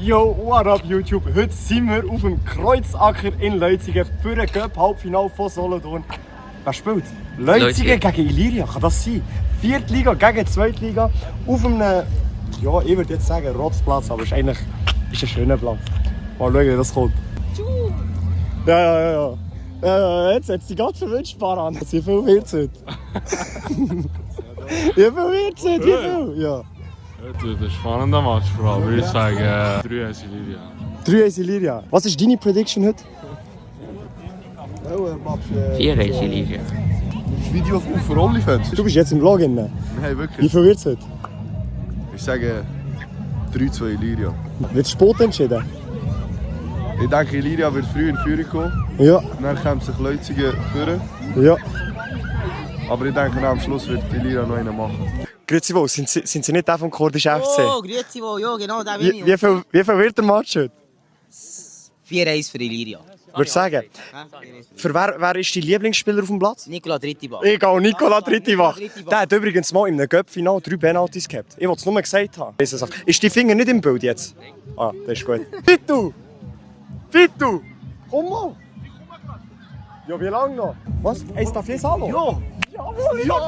Yo, what up YouTube? Heute sind wir auf dem Kreuzacker in Leuzigen für ein Cup-Halbfinale von Solothurn. Wer spielt? Leuzigen gegen Iliria, kann das sein? Viertliga gegen Zweitliga auf einem, ja, ich würde jetzt sagen Rotzplatz, aber es ist eigentlich ein schöner Platz. Mal schauen, wie das kommt. Ja. Jetzt hat es die ganze Wünschbar an. Wie viel wird es heute? Wie viel wird es heute? Wie viel? Ja. Das ist ein spannender Match, Bro. Würde ich sagen 3-1 Iliria. 3-1 Iliria. Was ist deine Prediction heute? 4-1 Iliria. Das Video auf OnlyFans. Du bist jetzt im Vlog inne. Nein, wirklich. Wie viel wird es heute? Ich sage 3-2 Iliria. Wird Sport entschieden? Ich denke, Iliria wird früh in Führung kommen. Ja. Dann kommt sich Leuzigen führen. Ja. Aber ich denke, am Schluss wird Iliria noch einen machen. Grüezi wohl, sind Sie nicht der vom Kurdischen FC? Oh, grüezi wohl, ja genau, da bin ich. Wie viel wird der Match heute? 4-1 für Iliria. Würde ich sagen. Für wer ist dein Lieblingsspieler auf dem Platz? Nicola Drittibach. Ich gehe Nicola Drittibach. Der hat übrigens mal in einem Cup-Final 3 Penalties gehabt. Ich wollte es nur gesagt haben. Ist die Finger nicht im Bild jetzt? Ah, das ist gut. Fitu! Fitu! Komm mal! Ja, wie lange noch? Was? Eins darf jetzt hallo? Ja! Ja!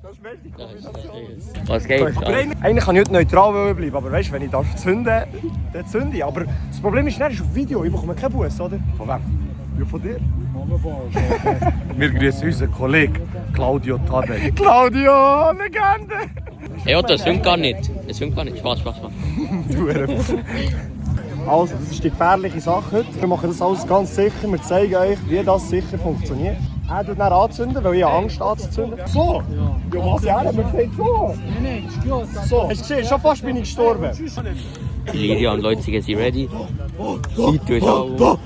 Das ist mächtig Kombination. Was geht? Eigentlich kann ich heute neutral bleiben, aber weißt, wenn ich zünden dann zünde ich. Aber das Problem ist, es ist auf Video, ich bekomme keinen Bus, oder? Von wem? Ja, von dir. Wir grüßen unseren Kollegen Claudio Tadej. Claudio, Legende! Ja, das singt gar nicht. Das singt gar nicht. Spaß. Also, das ist die gefährliche Sache heute. Wir machen das alles ganz sicher. Wir zeigen euch, wie das sicher funktioniert. Er tut dann anzünden, weil ich Angst anzuzünden. So? Ja, was ja? Man sagt so. Nein, ist gut. So, hast du gesehen? Schon fast bin ich gestorben. Iliria und Leuzigen sind ready. Sieht euch auch.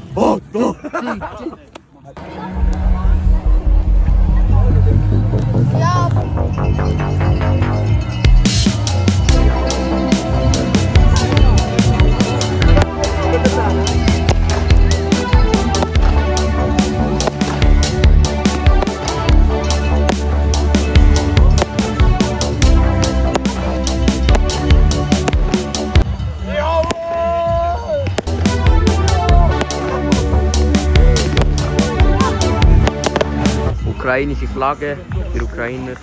Ukrainische Flagge für Ukrainer.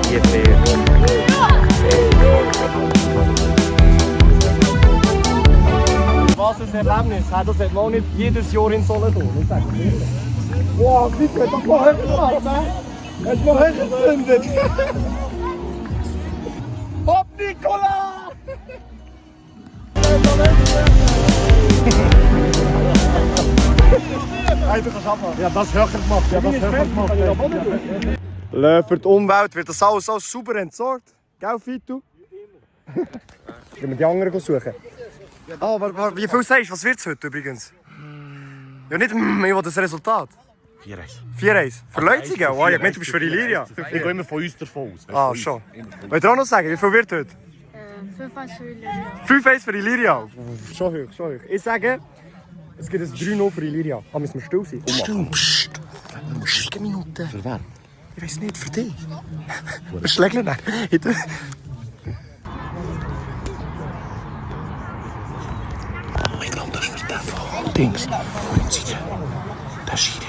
Hier Was ein Erlebnis. Das hat man auch nicht jedes Jahr in Solothurn. Ich sage es ehrlich. Wow, bitte, hat doch mal höher gemacht, ne? Hat mal höher gezündet. Hopp, Nicola! Hey, du kannst abmachen. Ja, das höher gemacht. Ja, das höher gemacht. Für die Umwelt wird das alles sauber entsorgt. Gell, Fitu? Gehen wir die anderen suchen. Oh, wie viel sagst du? Was wird es heute übrigens? Ja, nicht ich will das Resultat. 4-1. 4-1. Für Leuzigen? Oh, ich meinte, du bist für Iliria. Ich gehe immer von uns davon aus. Ah, schon. Wollt ihr auch noch sagen, wie viel wird heute? 5-1 für Iliria. 5-1 für Iliria? Schon hoch. Ich sage, es gibt ein 3-0 für Iliria. Aber müssen wir still sein? Still, psst. 1 Minute. Für wen? Ich weiß nicht, für dich. Was schlägt denn? Ich glaube, das ist für den von Dings. Der Schiri.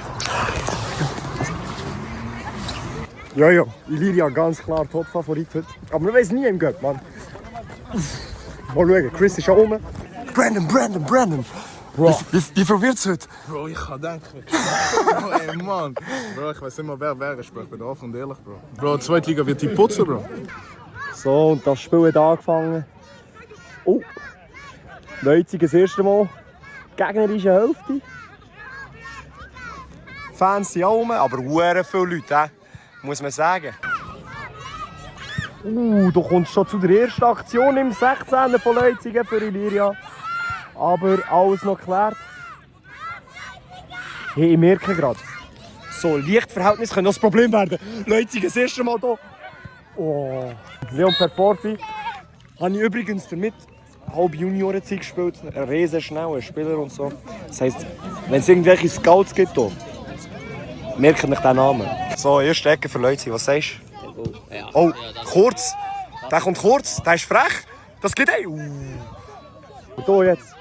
Ja, Iliria ganz klar Top-Favorit heute. Aber man weiß nie im Göpp, Mann. Mal schauen, Chris ist schon rum. Brandon. Bro. Wie viel wird es heute? Bro, ich kann denken. Ey, Mann. Bro, ich weiß nicht mal, wer ist. Ich bin offen und ehrlich, Bro. Bro, die zweite Liga wird die putzen, Bro. So, und das Spiel hat angefangen. Oh, Leuzigen das erste Mal. Gegnerische Hälfte. Fans sind auch rum, aber sehr viele Leute, muss man sagen. Du kommst schon zu der ersten Aktion im 16. von Leuzigen für Iliria. Aber alles noch geklärt. Hey, ich merke gerade, so Lichtverhältnisse können noch das Problem werden. Leuzigen das erste Mal hier. Oh. Leon Perforfi habe ich übrigens damit halb Juniorenzeit gespielt. Ein riesen schneller Spieler und so. Das heisst, wenn es irgendwelche Scouts gibt, hier, merkt nicht den Namen. So, erste Ecke für Leute. Was sagst du? Oh, kurz. Der kommt kurz. Der ist frech. Das geht ey. Und hier jetzt.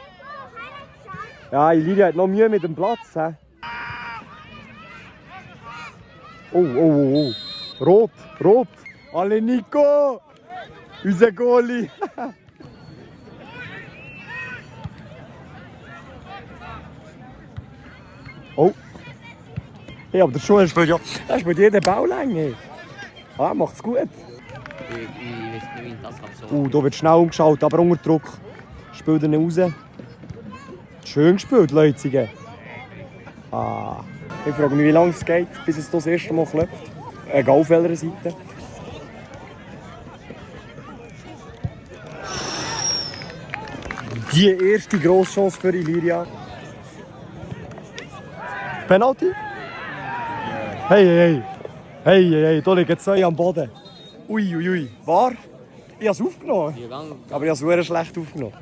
Ja, Iliria hat noch Mühe mit dem Platz. He? Oh. Rot. Alle Nico. Unser Goalie. Oh. Ja, aber der Schuh spielt ja. Er spielt jede Baulänge. Ah, macht's gut. Ich weiß nicht, wie das so. Da wird schnell umgeschaut, aber unter Druck. Spielt er nicht raus. Schön gespielt, Leute. Ah. Ich frage mich, wie lange es geht, bis es das erste Mal klappt. Egal auf welcher Seite. Die erste grosse Chance für Iliria. Penalty? Hey, da liegen zwei am Boden. Ui. War? Ich habe es aufgenommen. Aber ich habe es sehr schlecht aufgenommen.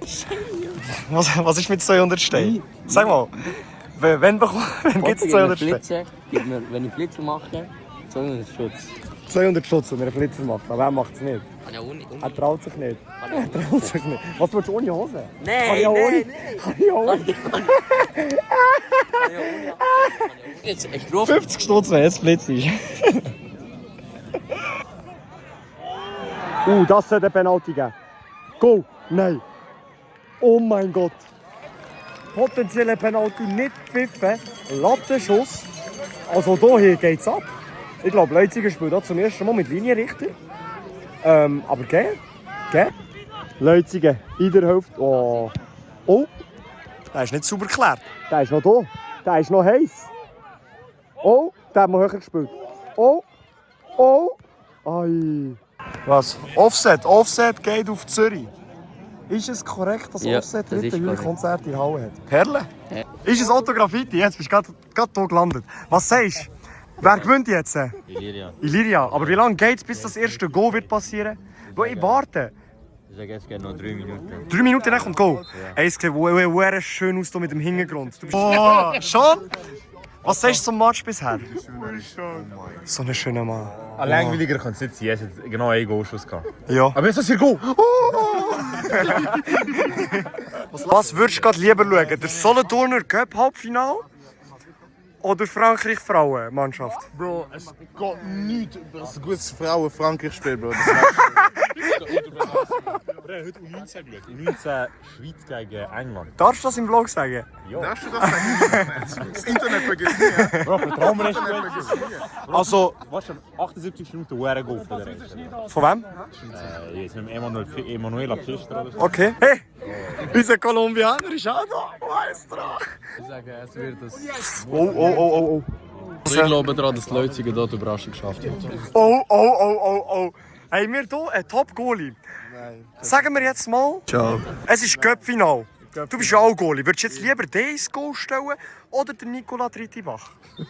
Was ist mit 200 Steinen? Sag mal, wenn gibt es 200 Steine? Wenn ich Flitzer mache, 200 Schutz. 200 Schutz, wenn er einen Flitzer macht. Aber er macht es nicht. Er traut sich nicht. Was willst du ohne Hose? Nein, Kann ich auch ohne? Jetzt, ich rufe. 50 Stutz, wenn es Blitz ist. Das sollte eine Penalty geben. Go! Nein! Oh mein Gott! Potenzielle Penalty nicht gepfiffen. Lattenschuss. Also hier geht es ab. Ich glaube, Leipzig spielt da zum ersten Mal mit Linienrichter. Aber geil. Leipzig in der Hälfte. Oh! Der ist nicht sauber geklärt. Der ist noch da. Der ist noch heiß. Oh, der hat mal höher gespielt. Oh! Ai! Was? Offset geht auf Zürich. Ist es korrekt, dass Ja, Offset das 3. ist Juli korrekt. Konzert in der Halle hat? Perle? Ja. Ist es Autograffiti? Jetzt bist du gerade hier gelandet. Was sagst du? Wer gewinnt jetzt? Iliria. Aber wie lange geht es, bis das erste Goal wird passieren? Ich warte. Ich sage, es geht noch 3 Minuten. 3 Minuten, dann kommt Goal. Ey, es sieht sehr schön aus hier mit dem Hintergrund. Oh, schon? Was sagst du zum Match bisher? So ein schöner Mann. Langweiliger kann es nicht sein. Er hat genau einen Goalschuss gehabt. Ja. Aber jetzt ist er Goal! Was würdest du gerade lieber schauen? Der Solothurner Cup Halbfinale oder Frankreich Frauenmannschaft? Bro, es geht nicht über ein gutes Frauen-Frankreich-Spiel, Bro. Heute U19 geschaut. U19 Schweiz gegen England. Darfst du das im Vlog sagen? Darfst du das sagen? Das Internet vergisst nie. Bro, vertrauen wir nicht. Also, Was schon 78 Minuten war ein Goal für den Rest. von wem? Jetzt mit dem Emanuela Pfister oder so. Okay. Hey, unser Kolumbianer ist auch da. Maestro. Ich sage, es wird das. Oh. Ich glaube daran, dass die Leute dort die Überraschung geschafft haben. Oh. Haben wir hier einen Top-Goalie? Sagen wir jetzt mal, es ist Cup-Final. Du bist ja auch Goalie. Würdest du jetzt lieber den ins Goal stellen oder den Nicola Trittibach? Du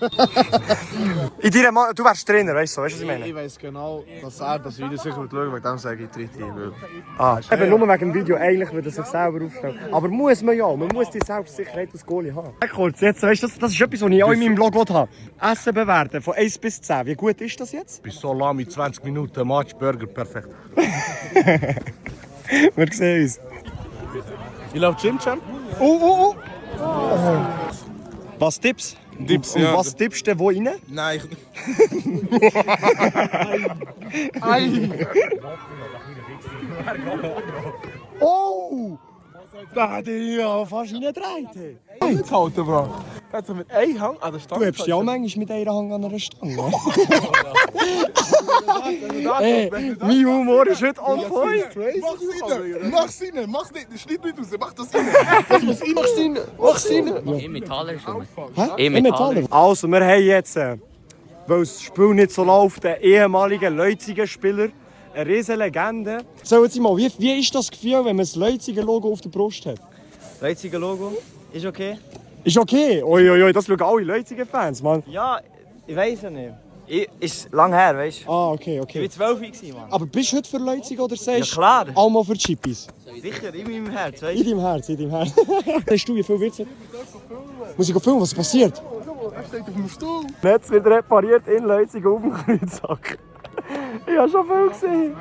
wärst Trainer, weißt du, was ich meine? Ich weiß genau, dass er das Video sicher schauen wird, wegen dem sage ich dritte. Eben nur wegen dem Video, eigentlich würde er sich selber aufstellen. Aber muss man ja, man muss die Selbstsicherheit als Goalie haben. Kurz, jetzt, weißt du, das ist etwas, was ich auch in meinem Blog habe. Essen bewerten, von 1 bis 10. Wie gut ist das jetzt? Bis so lang mit 20 Minuten Match, Burger, perfekt. Wir sehen uns. Ich laufe Gym Champ. Oh. Was tippst? Tipps, Und ja. was tippst du wo rein? Nein, Oh! Da hat er ja fast reingedreht. ich halten, Bro. Hat er mit einem Hang an der Stange. Du hebst ja auch manchmal mit einer Hand an einer Stange. Hey, mein Humor ist heute on point. Mach's rein, mach nicht, schneid nicht raus, mach das rein. Mach's rein. E-Metaller schon. Metaller. Also, wir haben jetzt, weil das Spiel nicht so läuft, einen ehemaligen Leipziger Spieler, eine riesen Legende. Sagen Sie mal, wie ist das Gefühl, wenn man das Leipziger Logo auf der Brust hat? Leipziger Logo, ist okay? Ist okay? Oi, das schauen alle Leipziger Fans, Mann. Ja, ich weiß ja nicht. Ist lang her, weißt du? Ah, okay. Ich war 12 gewesen, Mann. Aber bist du heute für Leipzig oder sagst Ja, klar. Einmal für Chippis? Sicher, in meinem Herz, weißt In deinem Herz. Weißt du, wie viel wird's? Muss ich filmen, was passiert? Er steht auf dem Stuhl. Netz wird repariert in Leipzig auf dem Kreuzsack. Ich habe schon viel gesehen.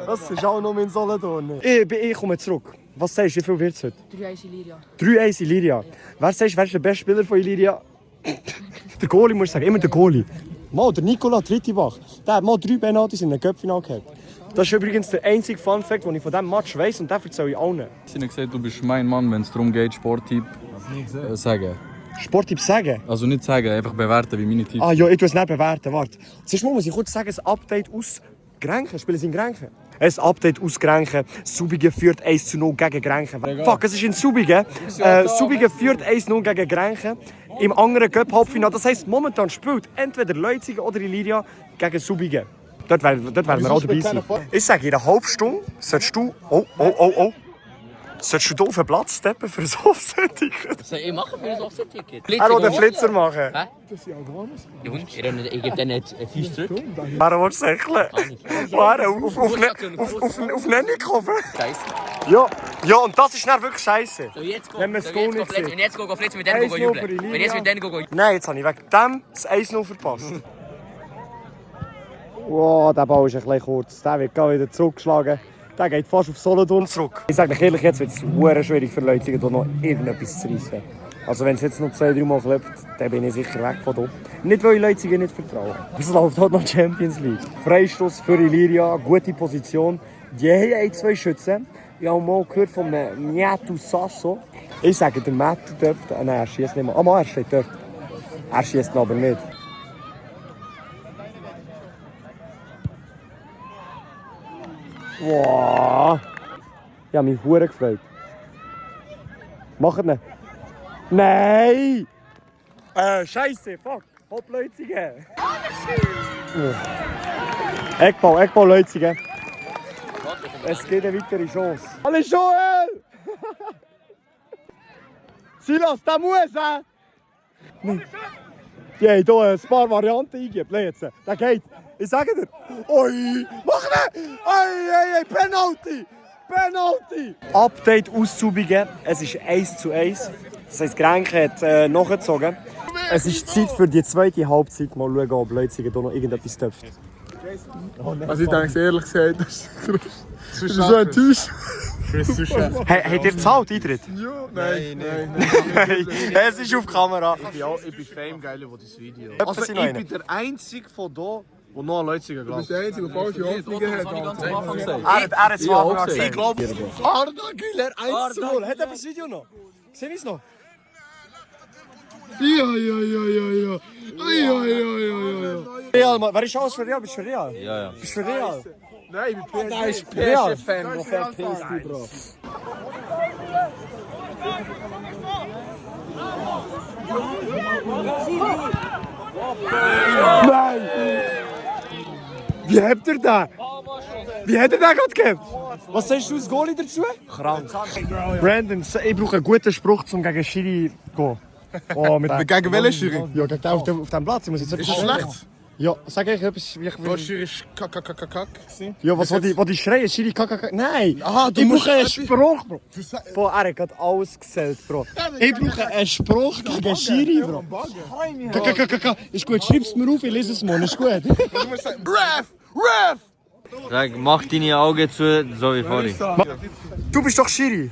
Das ist auch noch in Solothurn. Ich komme zurück. Was sagst du, wie viel wird es heute? 3-1 Illyria. 3-1 Illyria. Wer sagst du, wer ist der beste Spieler von Illyria? Der Goalie muss ich sagen, immer der Goalie. Mal, der Nicola Trittibach. Der hat mal 3 Penaltys in einem Cup-Final gehabt. Das ist übrigens der einzige Fun-Fact, den ich von diesem Match weiss und den erzähle ich allen. Ich habe gesagt, du bist mein Mann, wenn es darum geht, Sporttipp sagen. Sporttipp sagen? Also nicht sagen, einfach bewerten, wie meine Tipps. Ah ja, ich tue es nicht bewerten, warte. Zuerst muss ich kurz sagen, ein Update aus Grenchen. Spielen sie in Grenchen? Ein Update aus Grenchen. Subigen führt 1:0 gegen Grenchen. Fuck, es ist in Subigen. Subigen führt 1:0 gegen Grenchen. Im anderen Cup-Halbfinale. Das heisst, momentan spielt entweder Leuzigen oder Illyria gegen Subigen. Dort werden wir auch dabei sein. Ich sage, in einer halben Stunde solltest du... Oh. Solltest du hier auf den Platz steppen für ein Offset-Ticket? Was soll ich machen für ein Offset-Ticket? Er will den Flitzer machen. Hä? Ja, und? Ich gebe dir nicht 5 zurück. Wer will säckeln? Wer? Auf Nennikhofen? Scheiße. Ja, und das ist dann wirklich scheiße. So, jetzt go. Wenn wir das Goal nicht sehen. Und jetzt go Flitzer mit denen jubeln. Wenn jetzt mit denen go. Nein, jetzt habe ich wegen dem das 1:0 verpasst. Wow, der Ball ist ein bisschen kurz. Der wird wieder zurückgeschlagen. Der geht fast auf Solothurn zurück. Ich sage euch ehrlich, jetzt wird es sehr schwierig für Leute, hier noch irgendetwas zu reissen. Also wenn es jetzt noch 2-3 Mal klappt, dann bin ich sicher weg von hier. Nicht, weil ich Leute nicht vertraue. Es läuft halt noch Champions League. Freistoß für Illyria, gute Position. Die haben 2 Schützen. Ich habe mal gehört von einem Mietu Sasso. Ich sage, der Mietu dürfte... Nein, er schießt nicht mal. Ah, er steht dort. Er schießt aber nicht. Wow. Ich habe mich sehr gefreut. Mach es nicht. Nein! Scheiße, fuck. Hopp, Leuzigen. Eckball, Leuzigen. Es geht eine weitere Chance. Alle Joel! Silas, der muss, Die haben hier ein paar Varianten eingegeben. Jetzt. Der geht. Ich sage dir. Oi! Mach nicht! Oi! Penalty! Penalty! Update aus Subigen. Es ist 1:1. Das heisst, Grenchen hat nachgezogen. Es ist Zeit für die zweite Halbzeit. Mal schauen, ob Leuzigen hier noch irgendetwas dürfen. Also ich denke ehrlich gesagt, das ist so enttäuscht. Habt ihr gezahlt, Eintritt? Ja, nein. Es ist auf Kamera. Ich bin Fame geil über das Video. Also ich bin der Einzige von hier, der noch an Leuzigen glaubt. Du bist der Einzige, der falsche Hoffnungen hat. Er hat es mal gesagt. Ich glaube, Arda Güler 1:0. Hat er das Video noch? Sehen wir es noch? Ja. Real, wer ist alles für Real? Bist du für Real? Ja. Bist du für Real? Nein, ich bin Real. PSG-Fan, der verpisst dich, Bro. Nein! Wie habt ihr den? Wie hat er den gerade gegeben? Was sagst du als Goalie dazu? Krank. Brandon, ich brauche einen guten Spruch, um gegen Schiri zu gehen. Oh, Gegen welchen Schiri? Ja, gegen den auf dem Platz. Ich muss jetzt Ist das schlecht? Ja, sag ich etwas. Der Schiri ist kack. Ja, was die schreien? Schiri, kack. Nein! Aha, du Ich musst brauche einen Spruch, Bro. Boah, er hat gerade alles gezählt, Bro. Ich brauche einen Spruch gegen Schiri, Bro. Kack. Ist gut, schreib's mir auf, ich lese es mal. Ist gut. Ref! Sag, mach deine Augen zu, so wie vorhin. Du bist doch Schiri.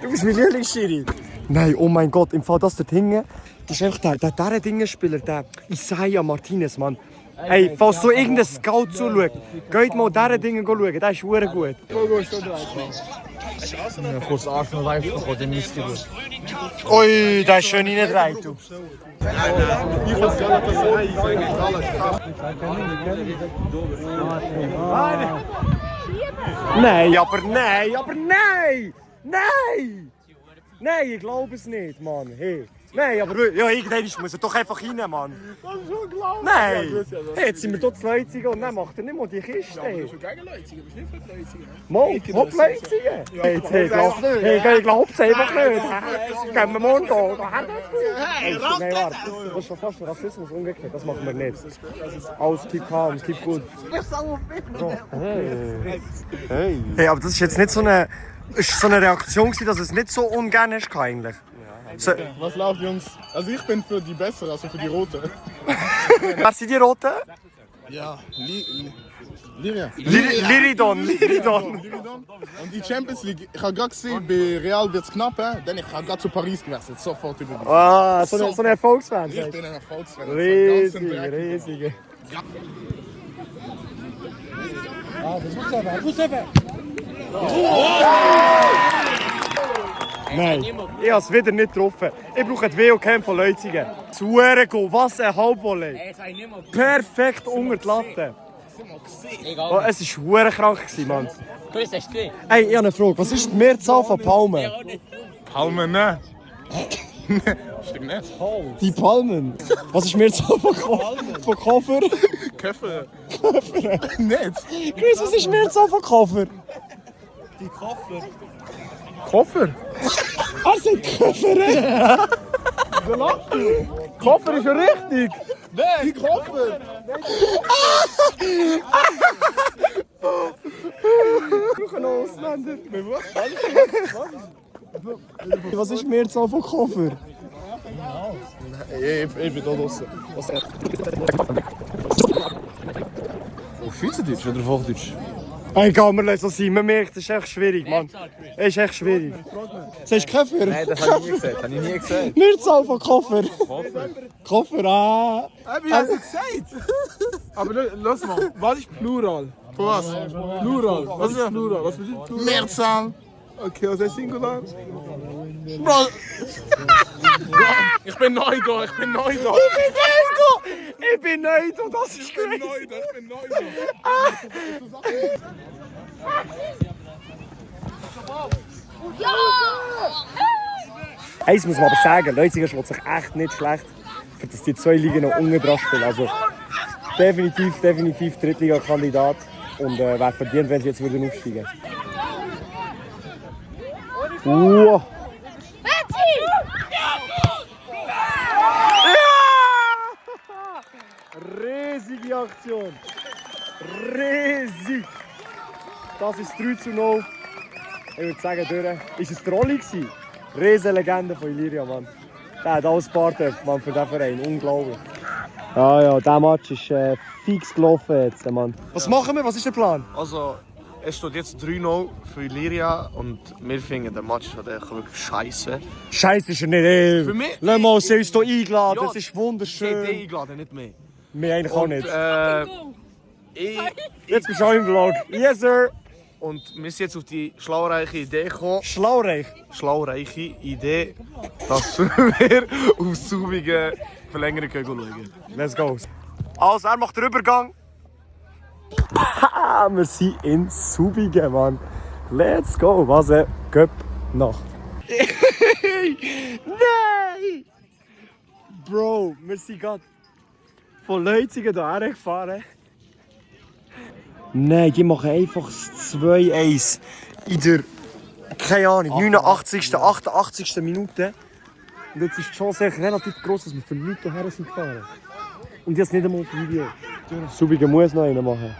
Du bist mein Lieblings-Schiri. Nein, oh mein Gott, im Fall das dort hinten, das ist einfach der Dingenspieler, der Isaiah Martinez, Mann. Hey, falls du irgendeinen Scout zuschaut, geht mal diese Dinge schauen, der ist verdammt gut. Kurz Arsenal live oder nicht gut. Ui, der ist schön rein, du. Nein, ich glaube es nicht, Mann. Hey. Nein, aber ja, irgendwann muss er doch einfach rein, Mann. Das ist schon glauben. Nein, hey, jetzt sind wir hier zu Leuzigen und dann macht er nicht mal die Kiste. Ja, du bist schon gegen Leuzigen, bist nicht für Leuzigen. Hopp Leuzigen. Ich glaube es einfach nicht. Gehen wir morgen hier. Hey, nein, warte. Das ist schon fast Rassismus umgekehrt. Das machen wir nicht. Alles keep calm, keep good. Hey, aber das ist jetzt nicht so eine Reaktion, dass es nicht so ungern ist eigentlich. So. Was läuft, Jungs? Also ich bin für die Besseren, also für die Roten. Wer sind die Roten? Ja, Liria. Liridon. Und die Champions League, ich habe gerade gesehen, bei Real wird es knapp, denn ich habe gerade zu Paris gewechselt, sofort über die. Ah, so ein Erfolgsfan. Ich bin ein Erfolgsfan. Riesig. Nein, ich habe es wieder nicht getroffen. Ich brauche die WO-Camp von Leutzigen. Zuergo, was ein Halbvolley. Perfekt unter die Latte. Oh, es war verdammt krank, Mann. Hey, ich habe eine Frage. Was ist die Mehrzahl von Palmen? Palmen, ne? Stimmt nicht. Die Palmen. Was ist die Mehrzahl von Koffer? Köffer. Koffer? Nicht? Chris, was ist die Mehrzahl von Koffer? Die Koffer. Koffer? Er sagt Koffer! Koffer ist ja richtig! Nein, die Koffer! Ich brauche einen Ausländer. Was ist die Mehrzahl von Koffer? Ich bin hier draußen. Auf Schweizerdeutsch oder auf Hochdeutsch? Hey, geh mir so sein. Man merkt, das ist echt schwierig, Mann. Es ist echt schwierig. Sagst du Koffer? Nein, das habe ich nie gesagt. Mehrzahl von Koffer. Koffer, ah. Ich hab's gesagt! Aber lass mal, was ist Plural? Von was? Plural. Was ist Plural? Was bedeutet Plural? Mehrzahl. Okay, was heißt Singular? Bro! Ich bin neu da, Ich bin neu da, das ist crazy. Ich bin neu da. Eins muss man aber sagen, Leutzigen schlägt sich echt nicht schlecht, für dass die zwei Ligen noch unten dran spielen. Also definitiv Drittliga-Kandidat und wäre verdient, wenn sie jetzt würden aufsteigen. Wow. Riesige Aktion! Riesig! Das ist 3:0. Ich würde sagen, durch. Ist es der Rolli gewesen? Riesenlegende von Illyria, Mann. Der hat alles Part Mann, für diesen Verein. Unglaublich. Ja, der Match ist fix gelaufen jetzt, Mann. Was machen wir? Was ist der Plan? Also, es steht jetzt 3:0 für Illyria und wir finden, der Match hat wirklich scheiße. Scheiße ist er nicht, ey. Für mich- Lass mal, sie uns hier eingeladen, Ja, das ist Ich hätte wunderschön. eingeladen, nicht mehr. Wir eigentlich auch nicht. Jetzt bist du auch im Vlog. Yes, sir. Und wir sind jetzt auf die schlaureiche Idee gekommen. Schlaureich. Schlaureiche Idee, dass wir auf Subigen verlängern können schauen. Let's go. Also, er macht den Übergang. Ah, wir sind in Subigen, Mann. Let's go. Was eine Cup-Nacht. Nein! Bro, wir sind gerade von Leutzigen hierher gefahren. Nein, die machen einfach das 2-1 in der, keine Ahnung, 89., 88. Minute. Und jetzt ist die Chance echt relativ groß, dass wir für Leute hierher sind gefahren. Und jetzt nicht einmal auf Video. Subigen muss noch einen machen.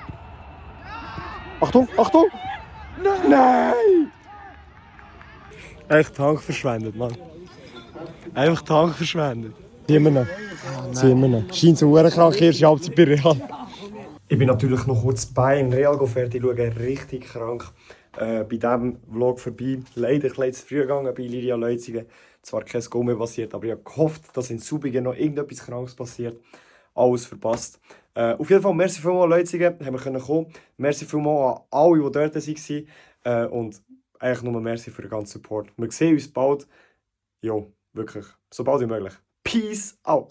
Achtung, Achtung! Nein! Echt Tank verschwendet, Mann. Einfach Tank verschwendet. Ziehen wir ihn. Scheint so eine kranke erste Halbzeit bei Real. Ich bin natürlich noch kurz beim Real fertig schauen. Richtig krank. Bei diesem Vlog vorbei. Leider ein bisschen zu früh gegangen bei Illyria Leutzigen. Zwar kein Goal mehr passiert, aber ich habe gehofft, dass in Subigen noch irgendetwas Krankes passiert. Alles verpasst. Auf jeden Fall, merci vielmals Leutzigen, haben wir kommen. Merci vielmals an alle, die dort waren. Und eigentlich nur merci für den ganzen Support. Wir sehen uns bald. Ja, wirklich. So bald wie möglich. Peace out.